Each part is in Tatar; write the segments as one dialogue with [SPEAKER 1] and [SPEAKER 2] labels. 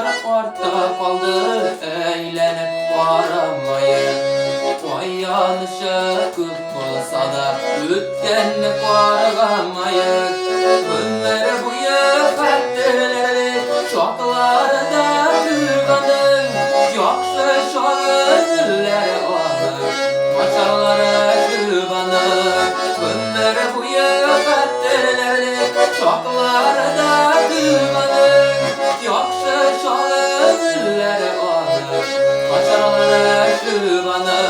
[SPEAKER 1] Юллар артта калды, әйләнеп карамаек. Аянышы күп булса да, үткәнне каргамаек. Гомер буе хәтерләрдә чакларда күп Яхшы чагы аның, начарлары күп аның. Гомер буе хәтерләрдә чакларда күп аның. Яхшы чагы аның, начарлары күп аның.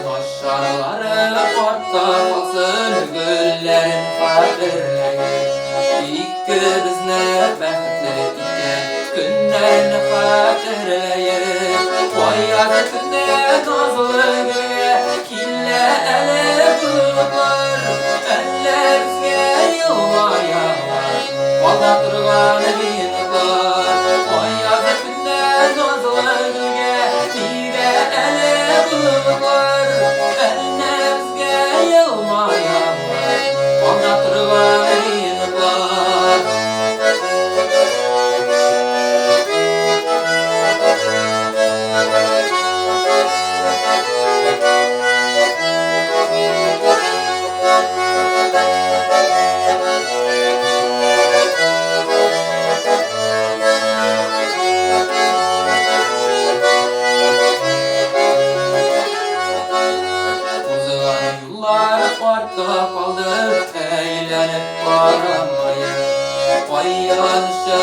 [SPEAKER 1] Начарлары артта калсын, гөлләрен хәтерләгез. Икебезне бәхетле иткән көннәрне хәтерләгез. Аяз көндә назлы гөлгә килә әле болытлар. Әллә безгә елмаялар, кала торган минутлар. Аяз көндә назлы гөлгә килә әле болытлар. Әллә безгә елмаялар, кала торган минутлар. Узган юллар артта калды, әйләнеп карамаек. Аянышы